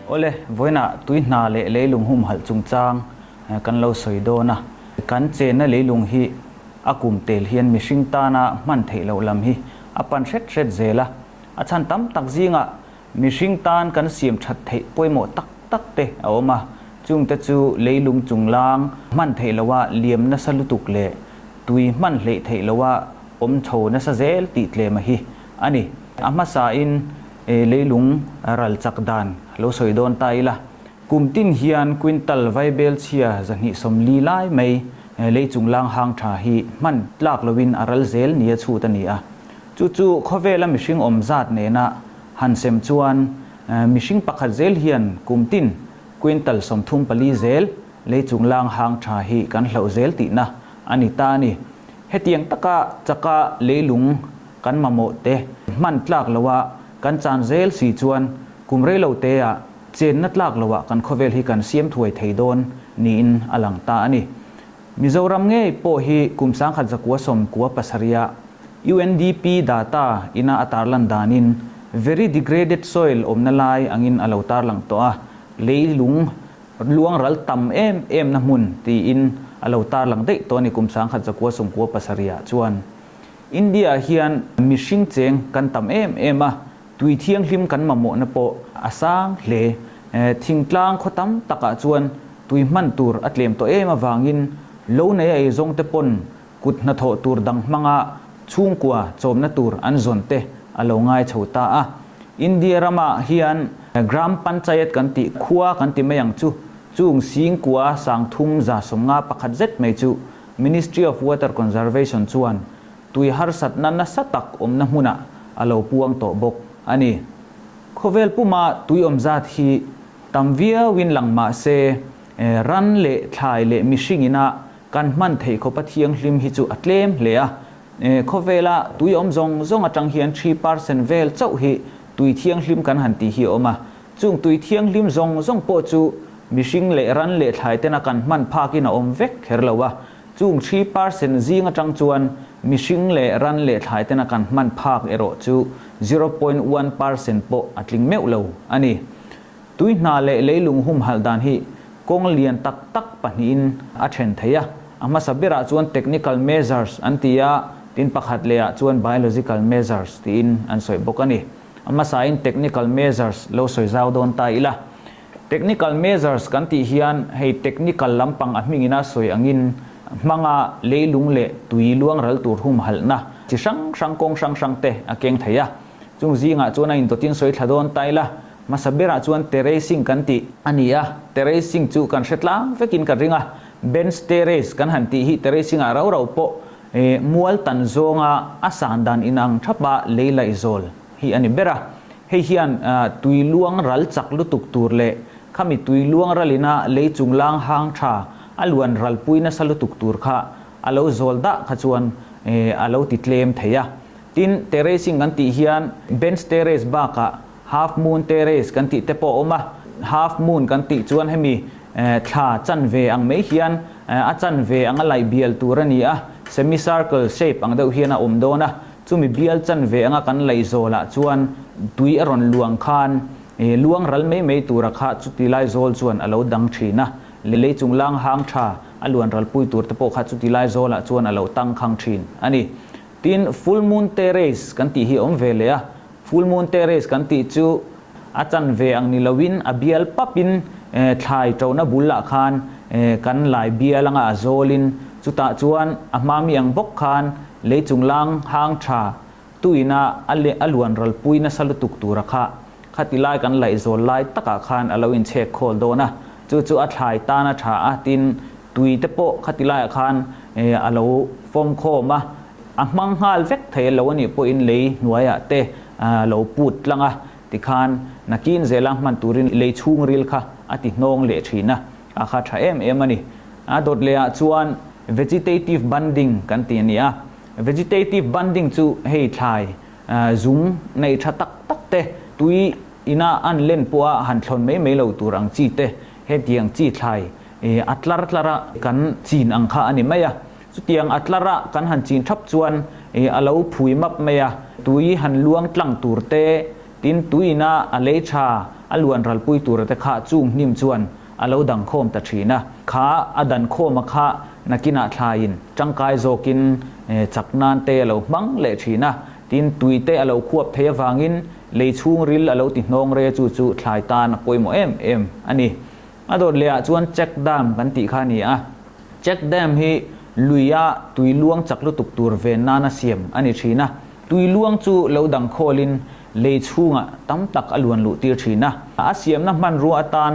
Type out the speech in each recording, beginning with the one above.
Awle, vawiinah tui hna leh leilung humhalh chungchang kan lo sawi dawn a. Kan chenna leilung hi a kum tel hian mihring tana hman theih loh lam hi a pan hret hret zel a. A chhan tam tak zingah mihring tan kan siam that theih pawimawh tak tak te a awm a. Chungte chu leilung chunglang hman theih loha liam nasa lutuk leh tui hman hleih theih loha awm chho nasa zel tih tlema hi a ni. A hmasain leilung ral chak dan lo sawi dawn ta ila, kum tin hian quintal vaibel chhia 240 lai mai lei chunglang hang tha hi hman tlak loin a ral zel nia chhut a ni a. Chu chu khawvela mihring awm zat nena han sem chuan mihring pakhat zel hian kum tin quintal 34 zel lei chunglang hang tha hi kan hloh zel tihna a ni ta a ni. Hetiang taka chaka leilung kan mamawh te hman tlak loha kan chan zel si chuan kum rei lo te ah chenna tlak loah kan khawvel hi kan siam thuai thei dawn niin a lang ta a ni. Mizoram ngei pawh hi kum 1997 ah UNDP data ina a tarlan danin very degraded soil awmna lai angin a lo tarlang tawh a, leilung Luang ral tam em em na hmun tiin a lo tarlang daih tawh a ni kum 1997 ah chuan. India ah hian mihring cheng kan tam em em a, tui thianghlim kan mamawhna pawh a sang hle. Thingtlang khaw tam takah chuan tui hman tur a tlem tawh em avangin lo nei a eizawng te pawn kut hnathawh tur dang hmanga chhungkua chawmna tur an zawn te a lo ngai chho ta a. India ramah hian Gram Panchayat kan tih khua kan ti mai ang chu, chung singkua 3151 zet mai chu Ministry of Water Conservation chuan tui harsatna nasa tak awmna hmunah a lo puang tawh bawk a ni. Khawvel puma tui awm zat hi tam viauin lang mah se ran leh thlai leh mihring ina kan hman theih khawpa thianghlim hi chu a tlem hle a. Khawvela tui awm zawng zawng atang hian 3% vel chauh hi tui thianghlim kan han tih hi a awm a. Chung tui thianghlim zawng zawng pawh chu mihring leh ran leh thlai tena kan hman phakin a awm vek kher lo a. Chung 3% zing atang chuan mihring leh ran leh thlai tena kan hman phak erawh chu 0.1% pawh a tling meuh lo a ni. Tui hna leh leilung humhalh dan hi kawng lian tak tak pahnihin a then thei a. A hmasa berah chuan technical measures an ti a, tin pakhat lehah chuan biological measures tiin an sawi bawk a ni. A hmasain technical measures lo sawi zau dawn ta ila. Technical measures kan tih hian hei technical lampang a hmingina sawi angin hmanga leilung leh tui luang ral tur humhalhna chi hrang hrang kawng hrang hrang te a keng thei a. Chung zingah chuan a indawtin sawi thla dawn ta ila. Hmasa berah chuan terracing kan tih a ni a, terracing chu kan hre tlang vekin ka ring a, bench terrace kan han tih hi terracing ah rau rau pawh mual tan zawnga a san dan inang thapa lei laih zawl hi a ni ber a. Hei hian tui luang ral chak lutuk tur leh khami tui luang ralina lei chunglang hang tha a luan ralpui nasa lutuk tur kha a lo zawl dah kha chuan a lo ti tlem thei a. Tin, terracing kan tih hian bench terrace bakah Half moon terrace kan tih te pawh a awm a, half moon kan tih chuan hemi thla chanve ang mai hian a chanve anga laih bial tur a ni a, semicircle shape ang deuh hian a awm dawn a, chumi bial chanve anga kan laih zawlah chuan tui a rawn luang khan luang ral mai mai tura kha chuti lai zawl chuan a lo dang thin a, lei chung lang hang tha a luan ral pui tur te pawh kha chuti lai zawlah chuan a lo tang khang thin a ni. Tin, full moon terrace kan tih hi a awm ve leh a, Full moon terrace kan tih chu a chanve ang ni loin a bial papin thlai ṭona bulah khan kan lai bial anga a zawlin chutah chuan a hmami ang bawk khan lei chunglang hang ṭha tuina a luan ralpui nasa lutuk tura kha khati lai kan laih zawl lai takah khan a lo inchhek khawl dawn a, chu chu a thlai tan a ṭha a, tin tui te pawh khati laiah khan a lo fawm khawm a. A hmang nghal vek thei lo a nih pawhin lei hnuaiah te lo put tlang a, tikhan nakin zela hman turin lei chhungril kha a ti hnawng leh thin a, a kha tha em em a ni. A dawt lehah chuan vegetative bunding kan ti a ni a, vegetative bunding chu hei thlai zung nei tha tak tak te, tui ina an len pawha han thlawn mai mai lo tur ang chi te, hetiang chi thlai a tlar tlara kan chin ang kha a ni mai a. Chutiang a tlar a kan han chin thap chuan a lo phui map mai a, tui han luang tlang tur te, Tin, tuiina a lei tha a luan ralpui tura te kha chung hnim chuan a lo dang khawm ta thin a. Kha a dan khawma kha nakinah thlaiin tangkai zawkin chak nan te a lo hmang leh thin a. Tin, tui te a lo khuap thei avangin lei chhungril a lo ti hnawng re chu chu thlai tan a pawimawh em em a ni. A dawt leh ah chuan check dam kan tih kha a ni a. Check dam hi luia tui luang chak lutuk tur ven nana siam a ni thin a. Tui luang chu lo dang khawlin lei chhungah tam tak a luan luh tir thin a. A siamna hmanrua atan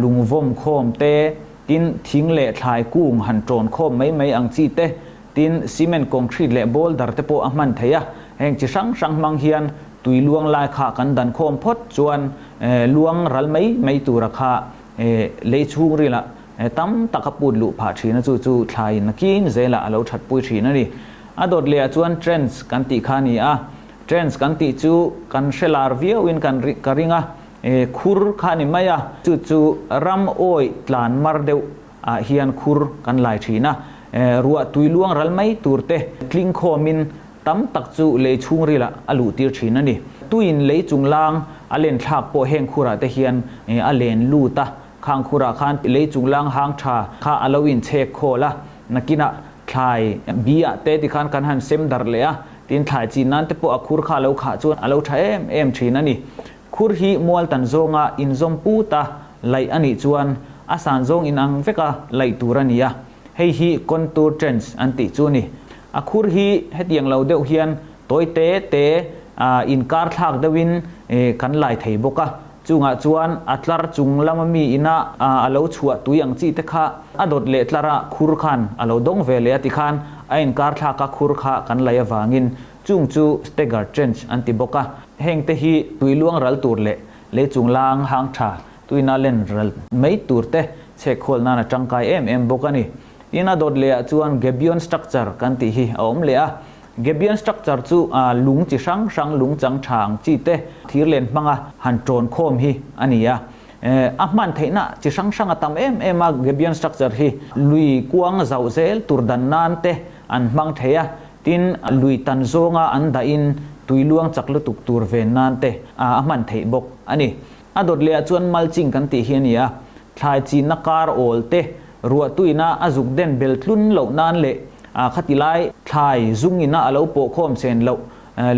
lung vawm khawm te, tin thing leh thlai kung han tawn khawm mai mai ang chi te, tin cement concrete leh boulder te pawh a hman thei a. Heng chi hrang hrang hmang hian tui luang lai kha kan dan khawm phawt chuan luang ral mai mai tura kha lei chhungrilah tam tak a put luh phah thin a, chu chu thlaiin nakin zelah a lo thatpui thin a ni. A dawt lehah chuan trends kan tih kha a ni a, trends kan tih chu kan hre lar viauin kan ka ring a, khur kha a ni mai a, chu chu ram awih tlan mar deuh ah hian khur kan lai thin a, ruah tui luang ral mai tur te tling khawmin tam tak chu lei chhungrilah a luh tir thin a ni. Tuiin lei chunglang a len thlak pawh heng khurah te hian a len lut a, khang khurah khan lei chunglang hang tha kha a lo inchhek khawl a, nakinah Thlai bi ah te tikhan kan han sem darh leh a, tin thlai chin nan te pawh a khur kha a lo khah chuan a lo tha em em thin a ni. Khur hi mual tan zawnga inzawm put a laih a nih chuan a san zawng inang veka laih tur a ni a, hei hi contour trench an tih chu a ni. A khur hi hetiang lo deuh hian tawi te te inkar thlak deuhin kan lai thei bawk a, Chungah chuan a tlar chung lama mi ina a lo chhuah tui ang chi te kha a dawt leh tlara khur khan a lo dawng ve leh a tikhan a inkar thlaka khur kha kan lei avangin chung chu stagger trench an ti bawk a. Heng te hi tui luang ral tur leh lei chung lang hang tha tuina len ral mai tur te chhek khawl nan a tangkai em em bawk a ni. Tin a dawt leh ah chuan gabion structure kan tih hi a awm leh a. Gabion structure chu lung chi hrang hrang, lung chang tha ang chi te thir len hmanga han tawn khawm hi a ni a. A hman theihna chi hrang hrang a tam em em a, Gabion structure hi lui kuang zauh zel tur dan nan te an hmang thei a, tin lui tan zawnga an dahin tui luang chak lutuk tur ven nan te a hman theih bawk a ni. A dawt leh ah chuan mulching kan tih hi a ni a, thlai chinna kar awl te, ruahtuina a zuk den bel tlun loh nan leh khati lai thlai zungina a lo pawh khawm sen loh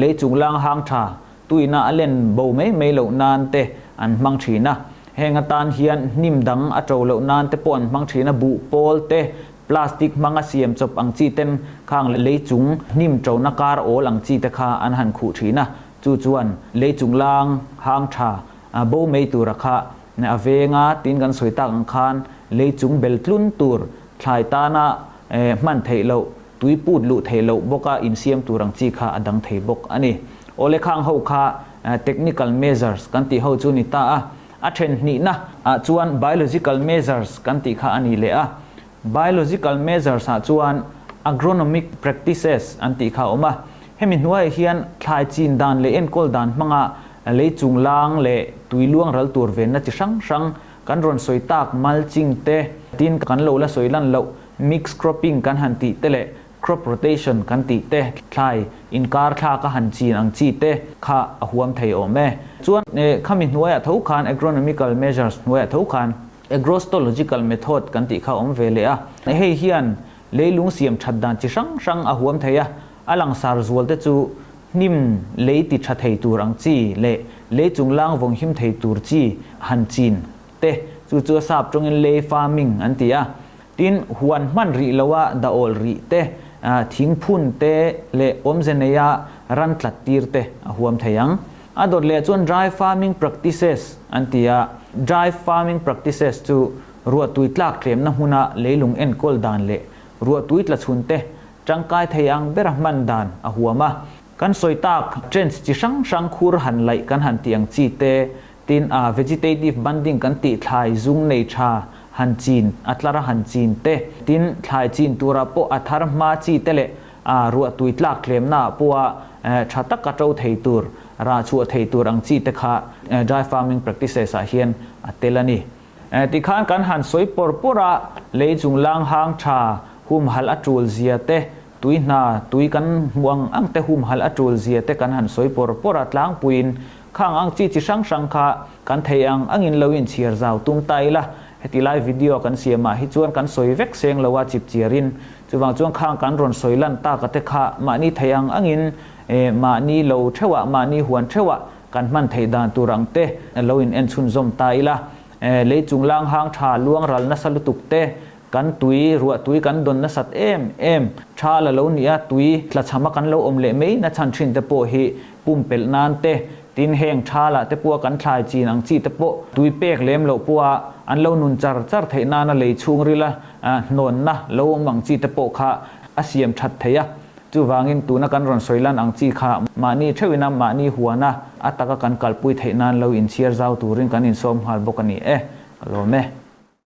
lei chunglang hang tha tuina a len bo mai mai loh nan te an hmang thin a. Heng atan hian hnim dang a to loh nan te pawh an hmang thin a, buh pawl te, plastic hmanga siam chawp ang chi ten khang lei chung hnim tona kar awl ang chi te kha an han khuh thin a. Chu chuan lei chunglang hang tha bo mai tura kha a veng a, tin kan sawi tak ang khan lei chung bel tlun tur thlai tana hman theih loh, tui put luh theih loh bawka insiam tur ang chi kha a dang thei bawk a ni. Awle khang ho kha technical measures kan tih ho chu ni ta a, a then hnihna ah chuan biological measures kan tih kha a ni leh a. Biological measures ah chuan agronomic practices an tih kha a awm a. Hemi hnuaiah hian thlai chin dan leh enkawl dan hmanga lei chunglang leh tui luang ral tur venna chi hrang hrang kan rawn sawi tak mulching te, tin kan lo la sawi lan loh mixed cropping kan han tih te leh crop rotation kan tih te, thlai inkar thlak a han chin ang chi te kha a huam thei awm e. Chuan khami hnuaiah tho khan agronomical measures hnuaiah tho khan agrostological method kan tih kha a awm ve leh a. Hei hian leilung siam that dan chi hrang hrang a huam thei a, a langsar zual te chu hnim lei ti tha thei tur ang chi leh lei chunglang vawng him thei tur chi han chin te, chu chu a sap tawngin lei farming an ti a. Tin, huan hman rih loa dahawlh rih te, thing phun te leh awmze neia ran tlat tir te a huam thei ang. A dawt leh chuan dry farming practices an ti a, dry farming practices chu ruahtui tlak tlemna hmuna leilung enkawl dan leh ruahtui tla chhun te tangkai thei ang bera hman dan a huam a. Kan sawi tak trends chi hrang hrang khur han laih kan han tih ang chi te, tin a vegetative banding kan tih thlai zung nei tha han chin, a tlara han chin te, tin thlai chin turah pawh a thar hma chi te leh a ruahtui tlak tlemna ah pawha tha taka to thei tur, rah chhuah thei tur ang chi te kha dry farming practices ah hian a tel a ni. Tikhan kan han sawi pawr pawr a, lei chung lang hang tha humhalh a tul zia te, tui hna tui kan hmuh ang ang te humhalh a tul zia te kan han sawi pawr pawr a tlangpuiin. Khang ang chi chi hrang hrang kha kan thei ang angin lo inchhiar zau tum ta ila, heti lai video kan siamah hi chuan kan sawi vek seng lo a chipchiarin. Chuvang chuan khang kan rawn sawi lan tak a te kha mahni thei ang angin mahni lo theuhah, mahni huan theuhah kan hman theih dan tur ang te lo in en chhunzawm ta ila. Lei chunglang hang tha luang ral nasa lutuk te Kan tui, ruah tui kan dawn nasat em em. Tha la lo nia, tui tlachhama kan lo awm leh mai na chhan thin te pawh hi pumpelh nan te, tin heng tha lah te pawha kan thlai chin ang chi te pawh tui pek lem loh pawha an lo nun char char theih nana lei chhungrila hnawnna lo awm ang chi te pawh kha a siam that thei a. Chuvangin tuna kan rawn sawi lan ang chi kha mahni theuhina mahni huana a taka kan kalpui theih nan lo inchhiar zau turin kan insawm nghal bawk a ni e. Ka lawm e.